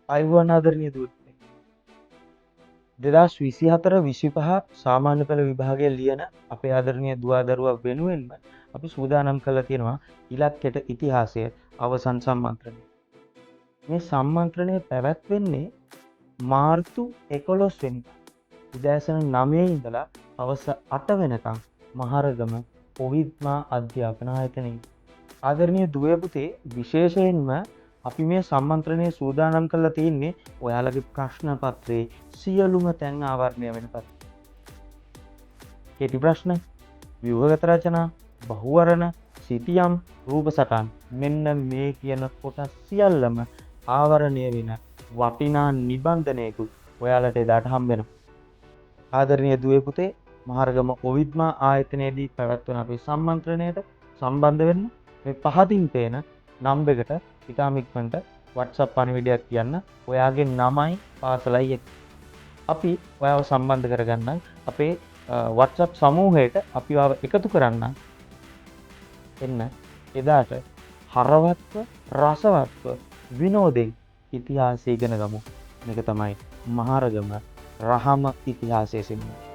ආයුබෝවන් ආදරණීය දුවනේ. 2024 25 සාමාන්‍ය පෙළ විභාගය ලියන අපේ ආදරණීය දුවා දරුවා වෙනුවෙන්ම අපි සූදානම් කරලා තියෙනවා ඉලක්කයට ඉතිහාසය අවසන් සම්මන්ත්‍රණය. මේ සම්මන්ත්‍රණය පැවැත්වෙන්නේ මාර්තු 11 වෙනිදා උදෑසන 9 ඉඳලා හවස 8 වෙනකම් මහරගම ඔවිද්මා අධ්‍යාපන ආයතනයේ. ආදරණීය දුවේ පුතේ, විශේෂයෙන්ම අපි මේ සම්මන්ත්‍රණය සූදානම් කරලා තියෙන්නේ ඔයාලගේ ප්‍රශ්න පත්‍රයේ සියලුම තැන් ආවරණය වෙන පරිදි. කෙටි ප්‍රශ්න, ව්‍යුහගත රචනා, බහුවරණ, සිතියම්, රූප සටහන් මෙන්න මේ කියන කොටස් සියල්ලම ආවරණය වෙන වටිනා නිබන්ධනයකුත් ඔයාලට එදාට හම්බ වෙනවා. ආදරණීය දුවේ පුතේ, මහරගම ඔවිද්මා ආයතනයේදී පැවැත්වෙන අපේ සම්මන්ත්‍රණයට සම්බන්ධ වෙන්න මේ පහතින් පේන නම්බර් එකට ඉතාම ඉක්මනට WhatsApp පණිවිඩයක් කියන්න ඔයාගේ නමයි පාසලයි එක්ක. අපි ඔයාව සම්බන්ධ කරගන්නම්. අපේ WhatsApp සමූහයට අපි ඔයාව එකතු කරන්නම්. එන්න එදාට හරවත්ව රසවත්ව විනෝදෙන් ඉතිහාසය ඉගෙන ගමු. මේක තමයි මහරගම රහම ඉතිහාසය සිනමාව.